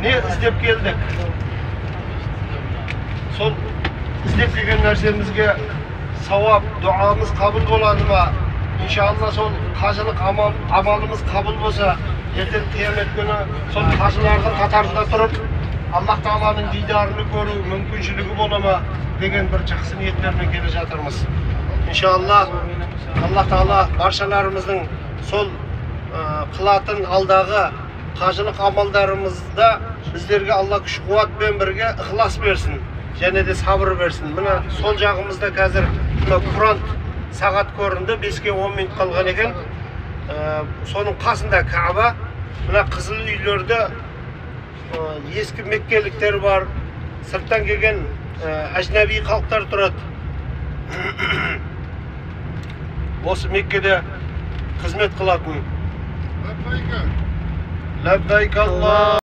Не іздеп келдік? Сол іздеп келген нәрсемізге сауап, дұғамыз қабыл болады ма? Иншалла сол қажылық амалымыз қабыл болса, ертең қиямет күні сол қажылардың қатарында тұрып, Аллах Тағаланың дидарını көру мүмкіншілігі бола ма деген бір жақсы ниеттермен келе жатырмыз. Иншалла Аллах Тағала баршаларымыздың сол қылатын алдағы қажылық амалдарымызда біздерге Алла күш қуатпен бірге ықылас берсін, және де сабыр берсін. Мына сол жағымызда қазір мына Курант сағат көрінді, 5-ке 10 минут қалған екен. Соның қасында Кааба, мына қызыл үйлерде ескі меккеліктер бар, сырттан келген әжнәби халықтар тұрады. Осы Меккеде қызмет қылатын. Ләббайк Аллах.